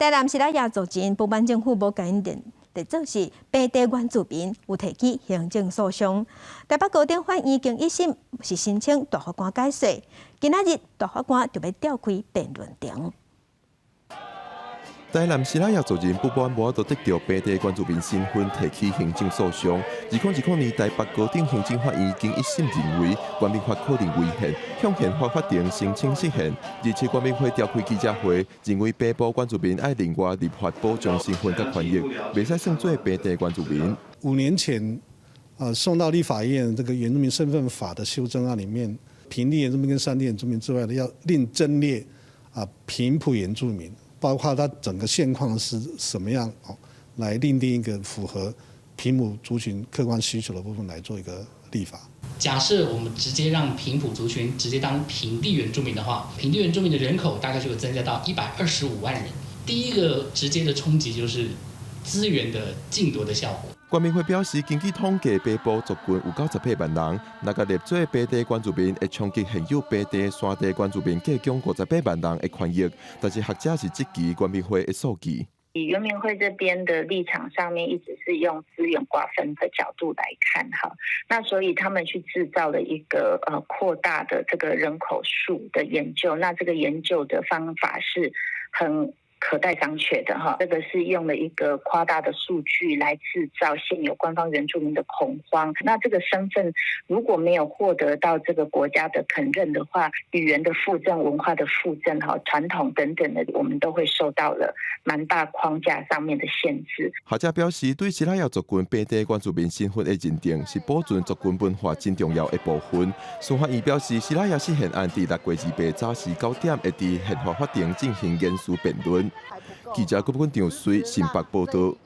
台南西拉雅族人不滿政府無共𪜶認列做是平地原住民，有提起行政訴訟。台北高等法院經一審是申請大法官解說，今仔日大法官就欲召開辯論庭。台南西拉雅族人不滿無法度得著平地原住民身份，提起行政訴訟。2020年，台北高等行政法院經一審認為，原民法可能違憲，向憲法法庭申請釋憲。日前，原民會召開記者會，認為平埔原住民愛另外立法保障身份佮權益，袂使算做平地原住民。 5年前，送到立法院這個原住民身份法的修正案裡面，平地原住民跟山地原住民之外的，要另增列平埔原住民。包括它整個現況是什麼樣哦，來另定一個符合平埔族群客觀需求的部分來做一個立法。假設我們直接讓平埔族群直接當平地原住民的話，平地原住民的人口大概就會增加到125萬人。第一個直接的衝擊就是資源的競奪的效果。原民會表示，根據統計，平埔族群有98萬人，若共列做平地原住民，會衝擊現有平地、山地原住民計共58萬人的權益。但是學者是質疑原民會的數據。以原民會這邊的立場上面，一直是用資源瓜分的角度來看哈，那所以他們去製造了一個擴大的這個人口數的研究，那這個研究的方法是很可待商榷的哈，這個是用了一個誇大的數據來製造現有官方原住民的恐慌。那這個身份如果沒有獲得到這個國家的肯認的話，語言的復振、文化的復振、哈傳統等等的，我們都會受到了蠻大框架上面的限制。學者表示，對西拉雅族群平地原住民身份的認定，是保存族群文化真重要的部分。司法院表示，西拉雅釋憲案佇6月28早時9點，會佇憲法法庭進行言詞辯論。記者郭本張水新北報道。